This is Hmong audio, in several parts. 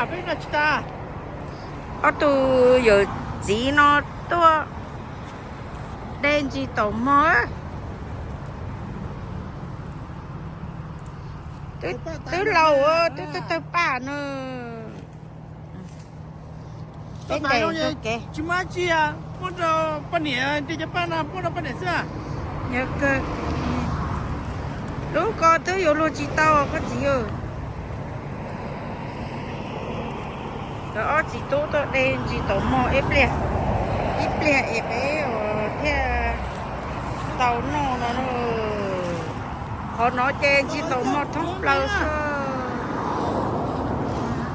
Ob tug yawm txiv no tuaj de ntsis taum mog. Twb laus, twb tawg paj no. Peb tes tsis muaj dab tsi, muab rau poj niam, de cov paj no muab rau poj niam xwb. Yog kawg, lub ko twb yuav luag tsis tau koj txiv. Cov ob txiv tub tuaj de ntsis taum mog ib pliag, ib pliag es peb thiaj tau noj no. Qhov no ces ntsis taum mog thoob plaws xwb.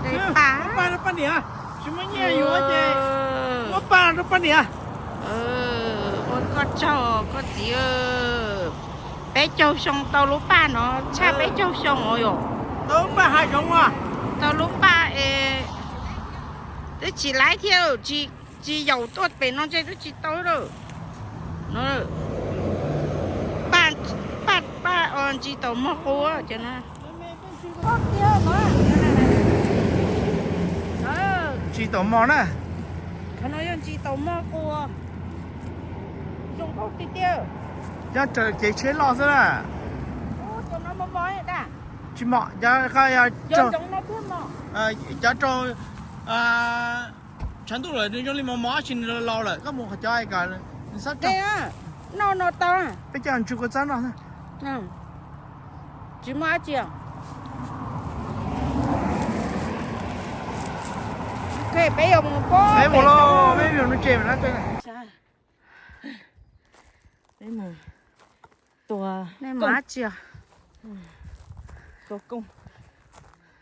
De paj, paj rau poj niam, tsis muaj nyiaj yuav ces muab paj rau poj niam. Ua koj tsaug koj txiv. Peb caug xyoo tau lub paj no, tshaj peb caug xyoo os yom. Tau lub paj hav zoov, tau lub paj es twb tsis laib thiab, tsis yaum tuaj pem no ntshe twb tsis tau lawm. Paj, paj, paj ntsis taum mog qus cov no. Ntsis taum mog na. Qhov no yog ntsis taum mog qus, zoo nkauj tiag tiag. Nyob raws kev tsheb loj xwb na. Tsis mos, cov rau tshav ntuj lawm nws zoo li mos mos tsis nws laus lawm, koj mus qhov cov kom nws xob rau. Noj no tau, peb coj ntsis kua txob noj. Tsis muaj dab tsi. Peb yuav mus, peb mus, peb mus tsev na. Peb mus tua, tua koob,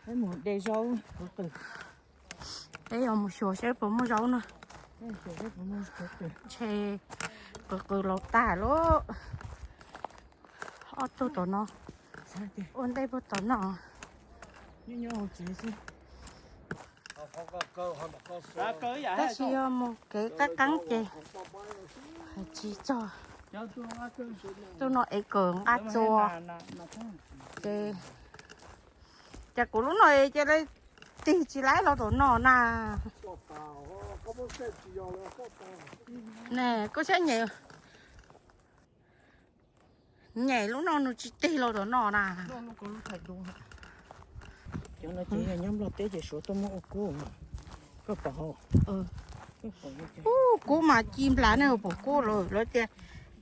peb mus de zaub qw qw. Peb yuav mus xyuas seb puas muaj zaub no. Ntshe qw qw laus tag lawm. Ob tug tom no ua ntej puag tom no. Tab sis yog mus kev qab qeeb ces hais tsis txog. Tus no es kawm nqa txuas ces, ces kuv lub no ces tig tsis laib los tom no na. Ne koj saib nyem, nyem lub no nws tsis tig los tom no na. Cov no ces yog nyob Nplog teb ces suav tuaj muab ua kub, koj pom. Ub, kub mas ci nplas nej pom kub lawm, lawv tias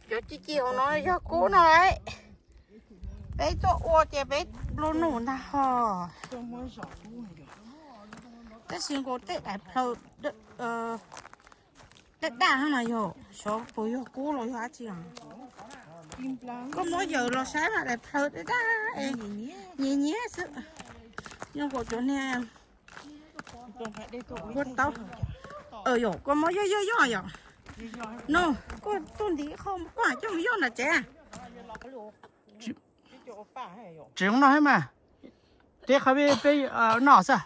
cov ci ci hauv no yog kub no lauj. Peb tuaj ua ces peb nplua nuj ntag ho. Tab sis nkaus tej daim plhaw daj daj no yog xyov puas yog kub los yog dab tsi. Koj muab yawm los saib mas daim plhaw daj daj es nyias nyias xwb. Yog nkaus cov niag ua tau. Yog koj muab yog yog yog yom. No, koj tuaj ntiv qho koj coj mus yog nram tsev. Tsis zoo noj thiab mas. Teb qhov peb noj xwb.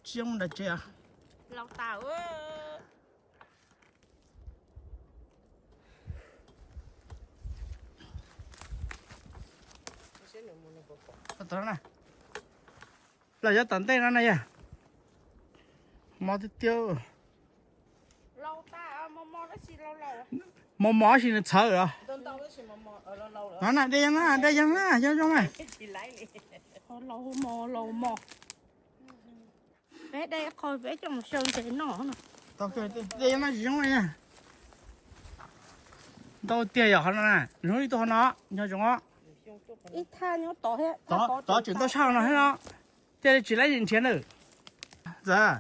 Tsis zoo nram tsev. Los cov tom ntej no na yog mos tiag tiag. Mos mos tab sis nws txhawv os. No na, de yeej na, de yeej na, zoo zoo na. Peb de qho peb coj mus xyaw ntses noj. De yeej na, tsis zoo na. Ntau tiag yog qhov no na, zoo li tus qhov no, nyob zoo os. Tov tseem ntau tshaj no thiab no. Thiaj li tsis laib nrhiav nrhiav na. Txawm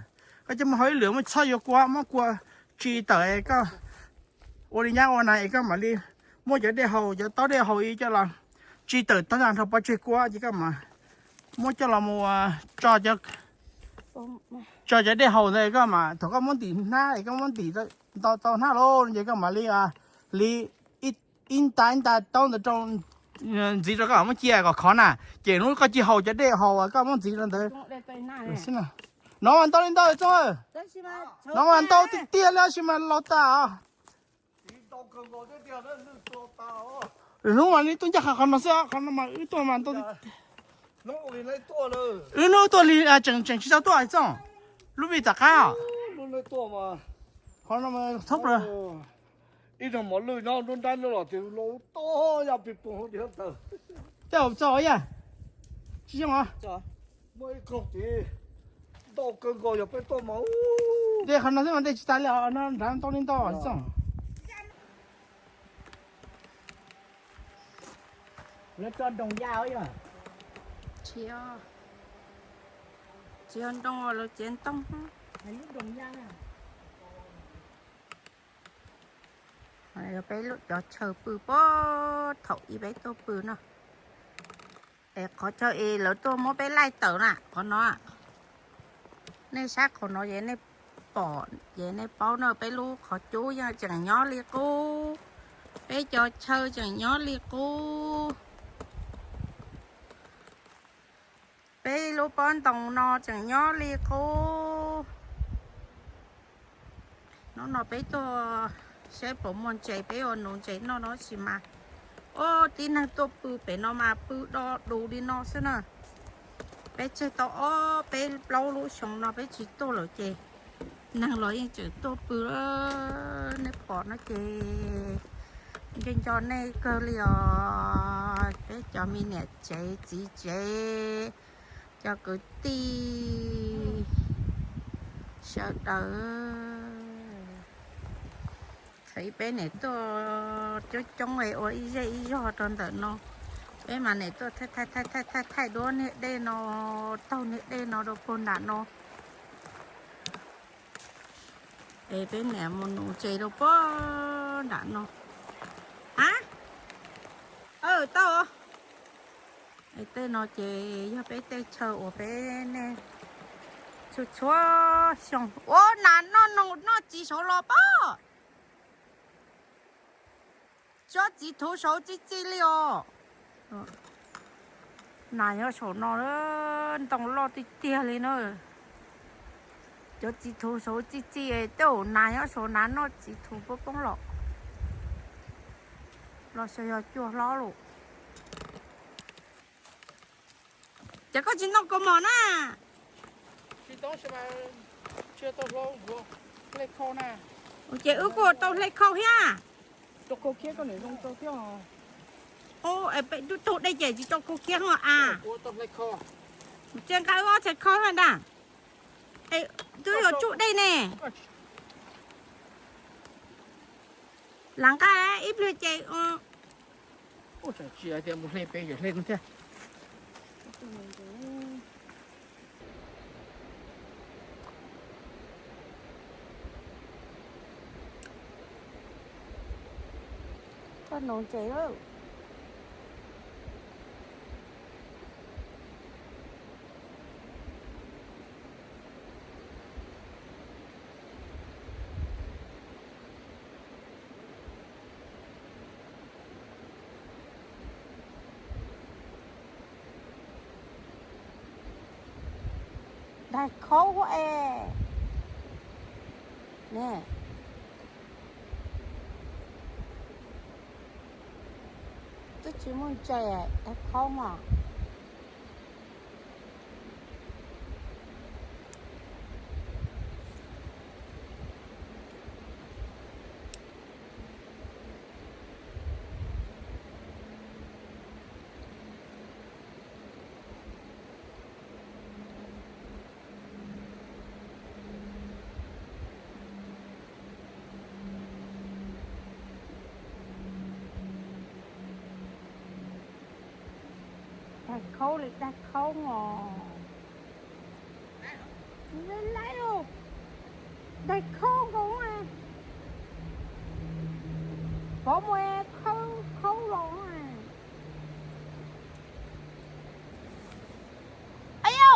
koj coj mus hau ib lwm muab txhob yuav kua, muab kua tsis tawm es koj ua li nyab ua na es koj mam li muab cov dej haus, cov taub dej haus ib coj los tsis tawm tag nrho pov tseg kua ces koj mam muab coj los mus tso, tso cov dej haus ntawd koj mam, thaum koj muab ntim hnab es koj muab ntim ntau tau hnab lauj ces koj mam li, li ib nta ib nta taub ntawd rau ntxiv rau koj muab cia kom khov na. Ces hnub koj cia haus cov dej haus koj muab ntxiv rau ntawd. No mas ntau li ntau txob, no mas ntau tiag tiag li tab sis mas laus tas os. Hnub mas li tuaj ncaj qhov no xwb, qhov no mas wb tuaj mas ntau tiag. Wb hnub tuaj li tseem tseem tsis tau tuaj txob. Lub vij tom qab. Qhov no thob plaws. Ib tug mos lwj nyob nruab nrab nyob los tias los toj ya pis pug hauv tias taws. Tej zaum txog yaj. Tsis zoo os. Muaj ib koog tid ntau kawg nkaus yog peb tuaj mas. Dej qhov no xwb mas dej tsis tas li os, no nrad ntau li ntau txob. Lawv tso nroos ya yog? Tsis, tsis yog nroos, lawv txiav ntoo. Lub nroos ya. Peb lub cov chaw pw puag thaum ub peb tuaj pw no. Es qhov chaw es lawv tuaj muab peb laij tawm na qhov no. Nej saib qhov no ces nej pom ces nej paub na, peb lub qhov cub yeej tseem nyob li qub, peb cov chaw tseem nyob li qub, peb lub pob ntoos no tseem nyob li qub. Hnub no peb tuaj saib puas muaj ntses peb ua nuv ntses noj no sis mas. Ob, tib neeg tuaj pw pem no mas pw do dus li no xwb na. Peb tseg tau ob peb plaub lub xyoo no peb tsis tuaj lawm ces neeg los yeej tseem tuaj pw. Nej pom no ces nco nco nej kawg li os, peb cov me niam tsev txiv tsev, cov kwv tij sawv daws. Thaum ub peb niam tuaj coob coob es ua ib zej ib zog rau ntawm no, peb mas niam tuaj thaij thaij thaij duab niag dej no, taug niag dej no rau puag nram no. Es peb niam mus nuv ntses rau puag nram no. A, tau. Tej no ces yog peb tej chaw uas peb niaj txhua txhua xyoo ua nas noj noog noj txiv saud los pob. Tsob txiv thuv saud txi txi li os. Nas nyob saum no, ntoo loj tiag tiag li na. Cov txiv thuv saud txi txi, tej zaum nas nyob saud nas noj txiv thuv poob poob los. Los xyov yog cua hlob lawm. Ces koj tsis ntoo kaus mom na? Ces wb kuj tau hle khau thiab. Tug dej ces tsis tau khau khiab ho a. Ces nqa wb ob txhais khau ntag. Twb yuav tsuj dej ne. Lam nqa ib pliag ces koj nuv ntses lawm. Daig khaub es ne. Twb tsis muaj ntses, daig khaub mas. Daig khaub li daig khaub os. Laib os. Daig khaub nkaus. Pov muaj khaub los. Ayo.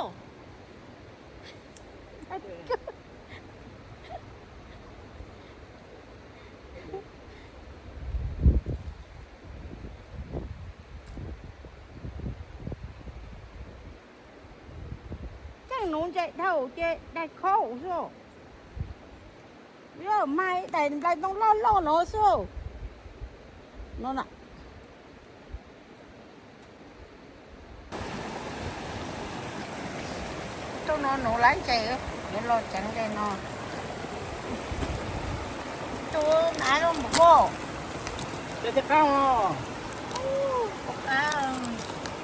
Tseem nuv ntses dhau ces daig khaub xwb. Yog mas daim nplais ntoo loj loj no xwb no na. Nuv laib ntses, yuav los tseev ntses no. Tus nav lub npum. Ntses thiaj qab os. Ua qab,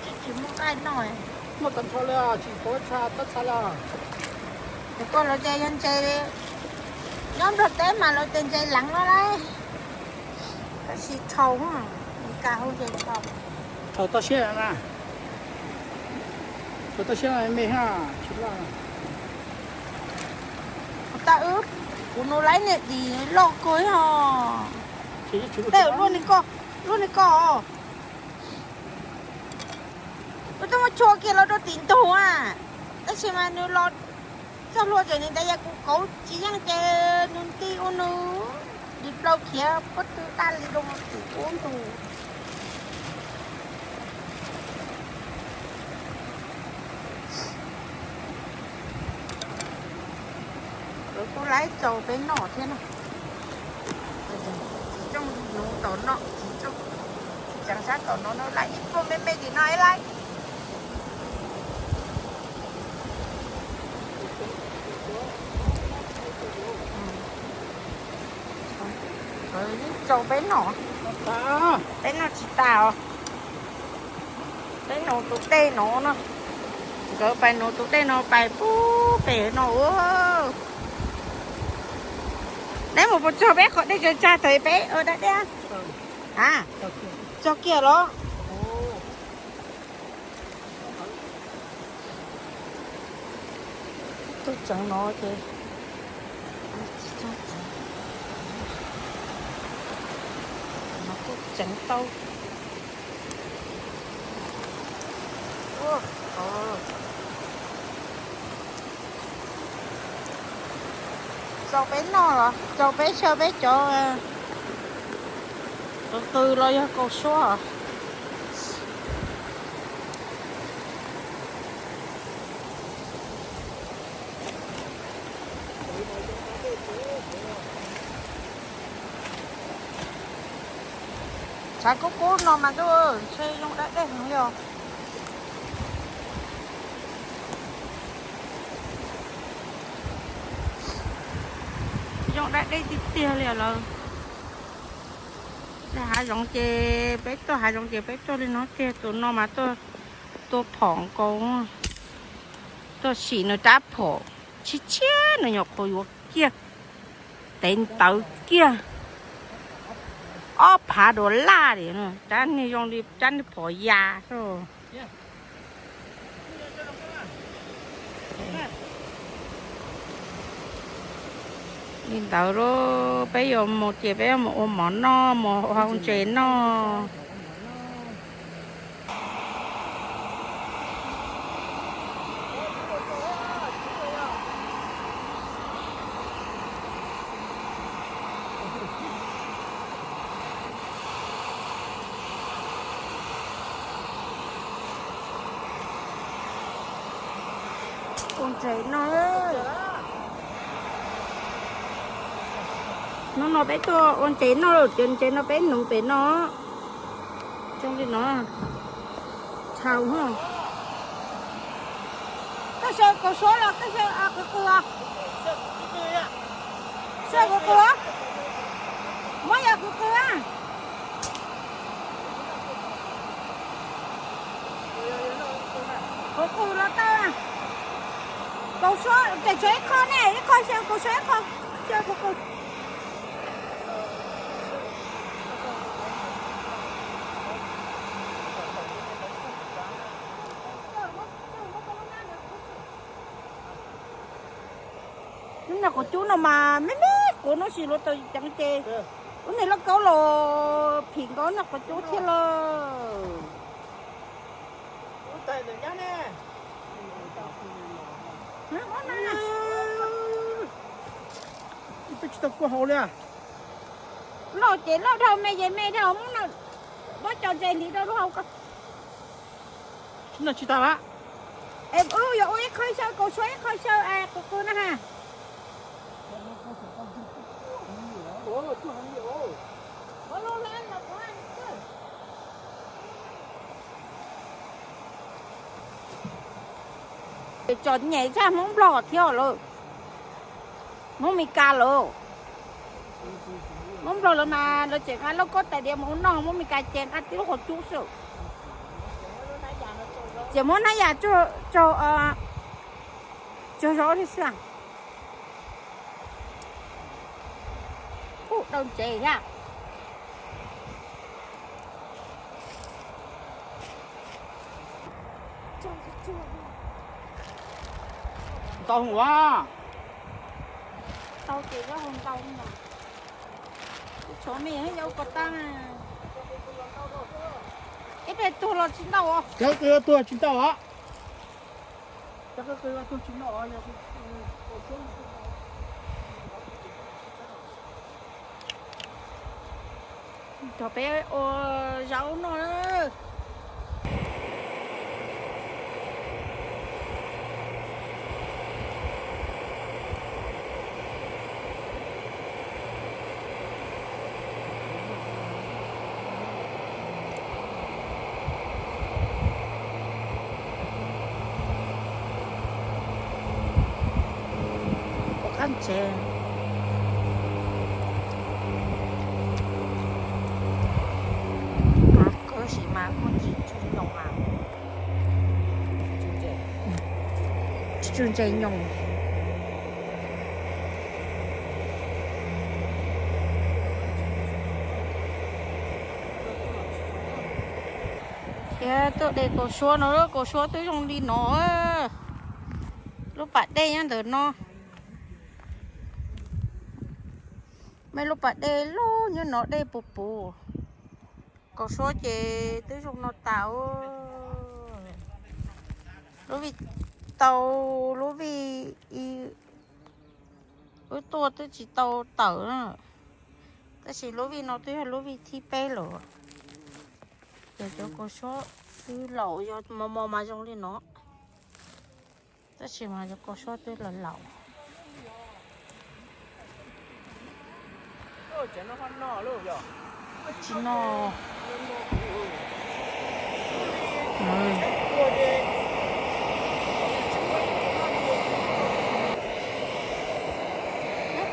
tsis muaj nqaij noj. Muaj tag nrho li, tsis tau tsha tab txha li. Ces koj los ces yog ntses, nyob Nplog teb mas los ces ntses leev no lauj. Tab sis thaum, Meskas hu ces thaum. Thaum toj siab na. Thaum toj siab me ha, tsis loj. Tau wb, kuv nuv laib niag dim loj kawg os. Tej lub ni koj, lub ni koj. Kuv twb muab tshua kiag los rau tim ntug a, tab sis mas nws los txog hlua ces nws ntawd yog kuv kauv tsis yeej ces nws nti ua nws dim plaws khiav pob tw daj li rau tim ub ntug. Lawv kuj laib txaus peb noj thiab na. Tsis coj nuv tom no, tsis coj, tsis tseev sab tom no no, laib ib pluag me me tim no ib laib. Txaus peb noj, peb noj tsis tas os. Peb nuv tus dej no no. Nkawd pais nuv tus dej no pais pub pem no ua. Neb mus puas txog peb qhov dej tsag tsag thaum peb da dej a? Txog kiag los? Tuaj tseev no ces no kuj tseev tau. Txaus peb noj los txaus peb xyaw peb cov qws qws los yog kaus suab. Tshav kub kub no mas ntuj, ntshe zoo da dej heev li os. Zoo da dej tiag tiag li lawm. Hav zoov ces peb tuaj, hav zoov ces peb tuaj li no tiag, tus no mas tuaj phom nkaus, tuaj sim nws rab phom tshiab tshiab, nws nyuam qhuav yuav kiag, tev ntawv kiag ob phav duas laj li, rab niag zoo li rab niag phom ya xwb. Li ntawd lauj, peb yuav mus ces peb yuav mus ua mov noj, mus hau ntses noj. Ua ntses noj. Hnub no peb tuaj ua ntses noj, cov ntses no peb nuv pem no. Zoo li no, txhaum. Koj xyaw kaus suab los koj xyaw qws qws os? Xyaw qws qws os. Muab yog qws qws a. Qws qws los tau. Kaus suab ces tshuav ib qho ne, ib qho xyaw kaus suab, ib qho xyaw qws qws. Lub niag quav cub no mas me me quav no sis luav tau ceev ces lub niag lauj kaub los phim nkaus niag quav cub thiab lawm. Peb tsis tau kua hau li. Loj ces loj dhau, me ces me dhau, muab no, muab cov ntses ntiv rau lub hau ko. Tsis tas lawm. Es wb yuav ua ib qho xyaw kaus suab, ib qho xyaw qws qws na ha. Ces txom nyem tshaj Hmoob Nplog thiab lawm. Hmoob Mes Kas lawm. Hmoob Nplog lawv mas lawv tseem nqa lauj kaub tais diav mus ua noj, Hmoob Mes Kas ces nqa tib lub qhov cub xwb. Ces muab hnab yam tsaug, tsaug zov li xwb. Ub, dau ntsev thiab. Ntau ua. Tau ces zaub hau ntau mas. Tsov me yog yau ko tag. Ib pliag tuag los tsis ntau os. Cov qw tuag tsis ntau os. Cov peb ua zaub noj na. Ua qab ntsev. Kawg sim mas kuj tsis tsw nyoos, tsis tsw ntse nyoos. Thiab tuaj de kaus suab no, kaus suab twb zoo li no. Lub pas dej nyob ntawm no. Mej lub pas dej lub nyob no dej puv puv. Kaus suab ces twb zoo no tas. Lub vij tau, lub vij wb tuaj twb tsis tau tawm na. Tab sis lub vij no twb yog lub vij thib peb lawm. Ces cov kaus suab twb laus, yog mos mos mas zoo li no. Tab sis mas cov kaus suab twb laus laus. Tsis no.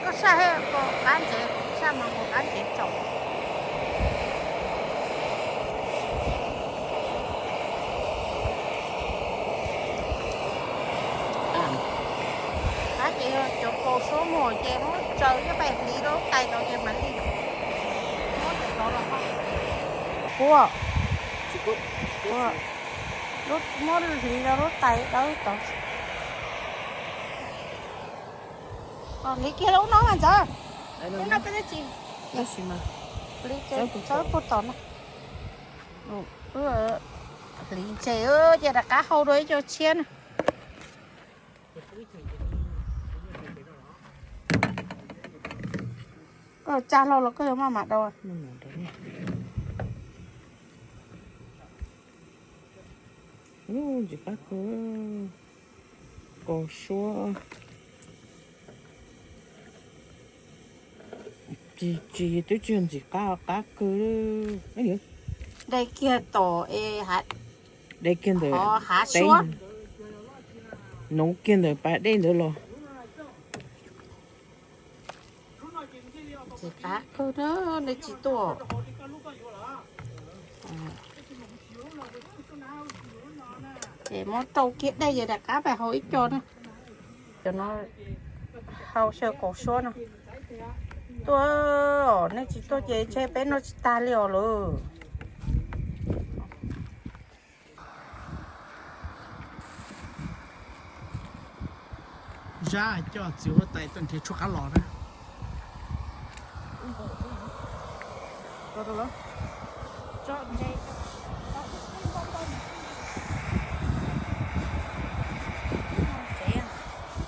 Koj saj, koj qab ntsev, saj mas mus qab ntsev tsaus. Qab ces yog cov kaus suab muag ces muab tsaws coj pais hliv rau lub tais tod ces mam li muab cov tod los. Puab, muab hliv rau lub tais dawb tod. Hliv kiag lub no mas ntxawm. Lub no peb twb tsis, hliv kiag txawb puag tom no. Hliv ntses ces rov qab hau dua ib co tshiab na. Koj tsa hlo los koj yuav maj mam dau. Ntxim qab kawg, kaus suab. Tsis, tsis, twb tsis ntxim qab, qab kawg. De kiag tom es, de kiag ntawm hav suab, nuv kiag ntawm pas dej ntawd los. Ntxim qab kawg na, nej tsis tuaj. Ces muab rau kiag dej ces rov qab pais hau ib co na. Cov no hau xyaw kaus suab no. Tuaj, nej tsis tuaj ces ntshe peb noj tsis tag li os lawm. Zab coj txiv huab tais tuaj nrhiav tshuaj qab los na.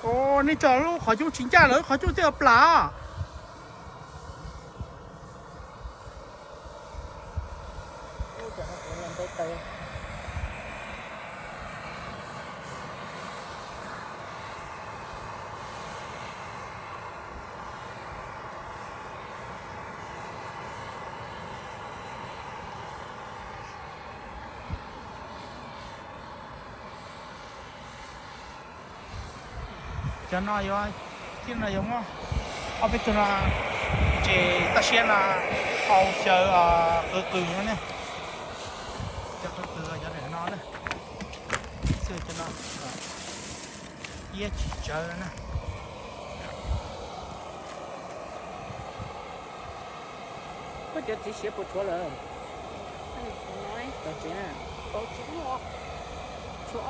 Ua, nej tso lub qhov cub tsis ncaj lawm, qhov cub twb yuav plam. Cov no yuav, thiab no yuav muab ob peb tug no ces toj siab no hau xyaw qw qw no ne. Cov qw qw cov daim no na, xwb cov no iab tsis tsawv na. Koj cov txiv siav puas tshuav lawm?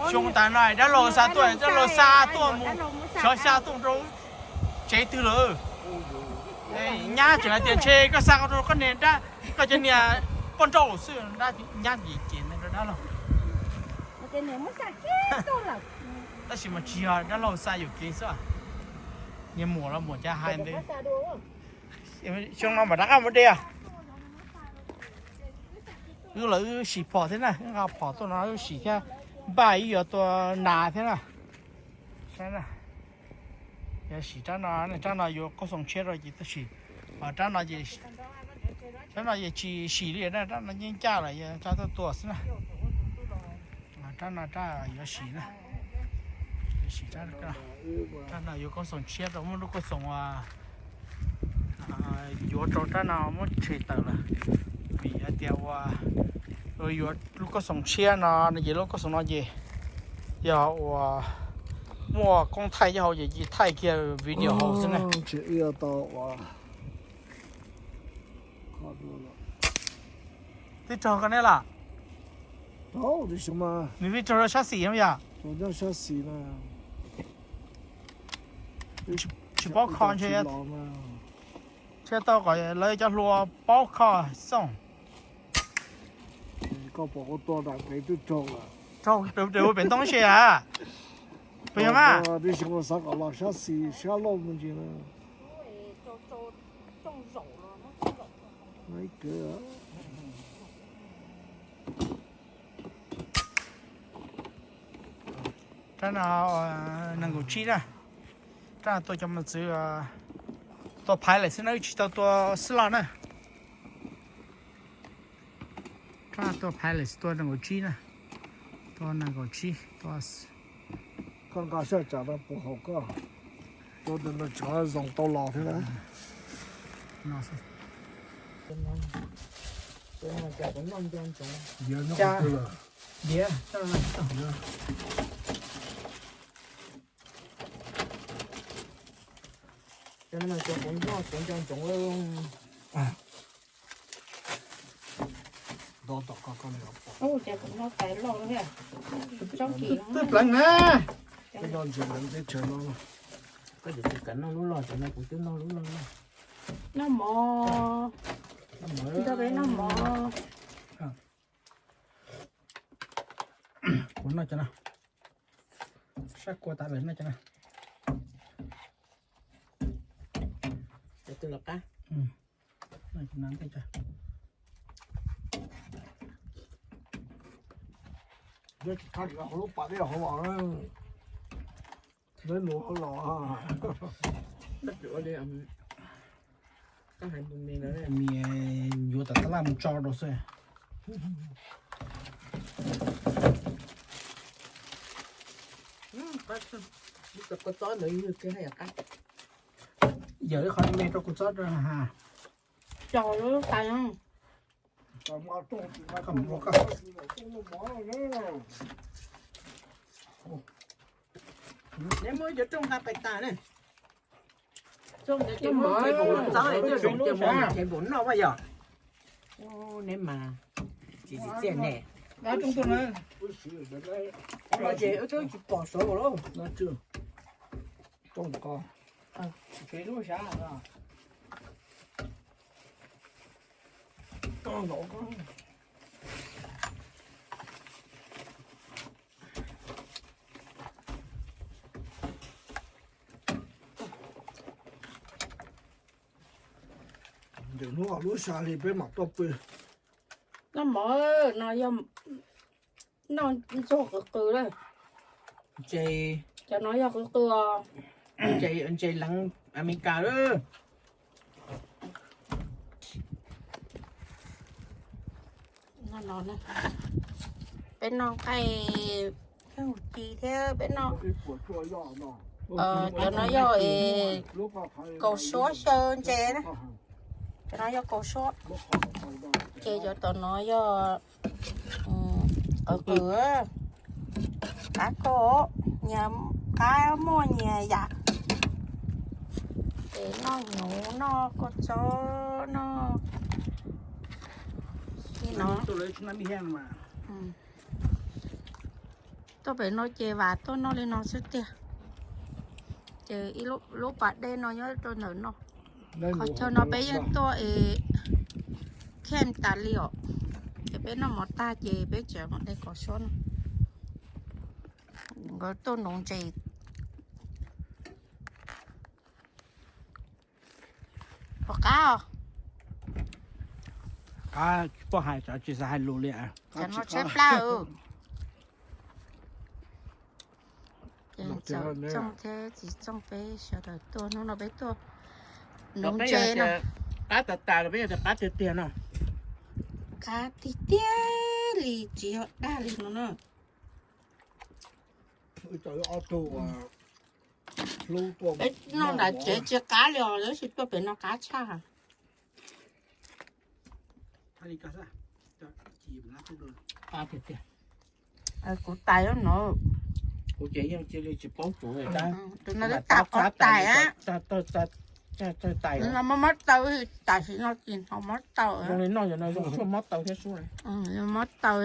Xyoo tas no dab laug xa tuaj, dab laug xa tuaj mus, xyov xa tuaj rau tsev twg lawm. Nyab tseem hais tias ntshe koj xa rau koj niag dab, koj cov niag poj nrauj xwb, nyab ces ces rau dab laug. Tab sis mas tsis yog, dab laug xa yuam kev xwb. Niag muam los muam cas hais ntawd. Xyoo no mam rov qab mus de. Wb los wb sim phom thiab na, wb nqa phom tuaj no wb sim thiab, npaj wb yuav tua nas thiab na. Saib na, yog sim rab no, rab no yuav kauj xoom tshiab rau ces tuaj sim. Rab no ces, rab no ces tsis sim li na, rab no yeej ncaj lawm, yog rab tuaj tua xwb na. Rab no rab yuav sim na, sim rab, rab no yuav kauj xoom tshiab rau, muaj lub kauj xoom yuav rau rab no muab tshem tawm lawm. Vim hais tias ua yuav lub kauj xoom tshiab no, no ces lub kauj xoom no ces yog ua muaj koob thaij nyob hauv ces thaij kiag video hauv xwb na. Twb raug koj neb lawm? Nws twb raug rau sab xis yom? Tsis paub kho ntshe, ntshe tau kom lawv cov hluas paub kho xwb. Koj pom kuv tua nram kev twb raug, raug ua pem ntoo xwb a. Puas yog mas? Twb xyov xav kom los sab xis sab laug me ntsis na. Rab no nees nkaum tsib na. Rab no tua cov mos txwv, tua phaiv lawm xwb na, wb tsis tau tua xwb los na. Rab no tua phaiv lawm xwb, tua nees nkaum tsib na. Tua nees nkaum tsib, tua. Koj nqa saj tsam no puas haum koj? Tua tus no tsov zoo tau los thiab na. Twb pleev na. Nyob ntsis ntawm teb chaws no, koj tsis kam noj lub loj, tam no kuv twb noj lub loj loj. Noj mov, noj mov. Kuv noj cov no, sab kua tas lawm, noj cov no. Cov twg los qab? Noj cov no ntej tso. Nyob tsis thab hauv lub pas dej hauv los, neb mus hauv los. Ua li, koj hais tus me ntawd, me yuav tom tab laj mus tso rau xwb. Kua txob ntawd yog qab. Yawm ib qho me rau kua txob rau ha. Cog lub tais. Neb muab cov rooj nqa pais tas ne. Rooj ntawd ces muab cov mov txawb, cov mov npum noj mas yog. Neb mas tsis tsim txiaj ne. Ces wb twb tsis pom saud lawm. Ntawm hnub lub sas li peb mam tuaj pw. Noj mov, no yog, noj ntxuag qw qw lawm. Cov no yog qw qw os. Ntses leev Amelikas lawm. Peb noj nqaij, nqaij ci thiab peb noj Cov no yog kaus suab xyaw ntses na. Cov no yog kaus suab. Ces cov tom no yog qws, qab koj, nyias qab muaj nyias yam. Ces noj hnyuv noj kua txob noj li no. Tuaj pem no ces vam tuaj noj li no xwb tiag. Ces ib lub pas dej no nyob rau ntawm no. Qhov chaw no peb yeej tuaj es camp tas li os. Ces peb noj mov tag ces peb tseem mus de kaus suab no. Nkawd tuaj nuv ntses. Puas qab os? Qab tsis paub hais, tsis xav hais lus li. Cov no tshaib plab. Ces txaus txooj thiab tsis txooj peb sawv daws tuaj, hnub no peb tuaj nuv ntses no. Qab tas tas los peb yog tias qab tiag tiag no. Qab tiag tiag li tsis yog dag li no na. Peb noj nram tsev tsis qab li os, tab sis tuaj pem no qab tshaj. Kuv tais no. Kuv ces yeej cia li tsis paub tsuav. Tus no twb tas ob tais. Tawg tais, mob mob taw, tam sim no tsis hnov mob taw. Zoo li noj yog no zoo tshuaj mob taw thiab sub. Mob taw.